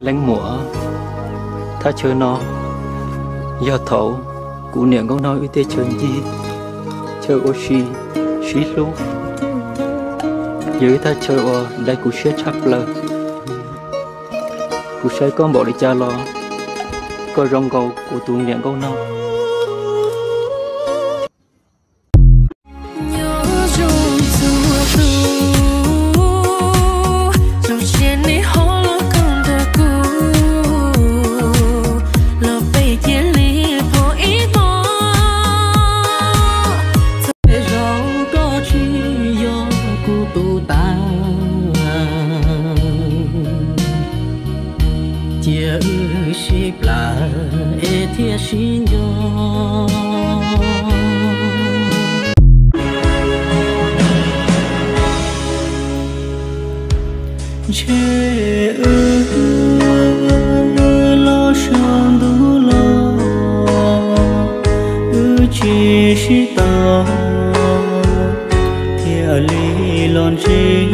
Leej muam, thaj chaw no yog thaum kuv niam nkauj nog wb tej chaw ncig, chaw ua si, sib hlub. Yog ib thaj chaw uas dai kuv siab tshaj plaws. Kuv saib koj npaum li cas los koj zoo nkaus kuv tus niam nkauj nog. Nyob zoo txhua tus, zoo siab nej ho los koom nrog kuv, los peb cia li pom ib hmo. Txawm zoo koj tsis yog kuv tus tas, cia wb sib plam es thiaj sib nco. Ntshe wb los saum ntuj los, wb tsis sib tau, thiaj li los ntsib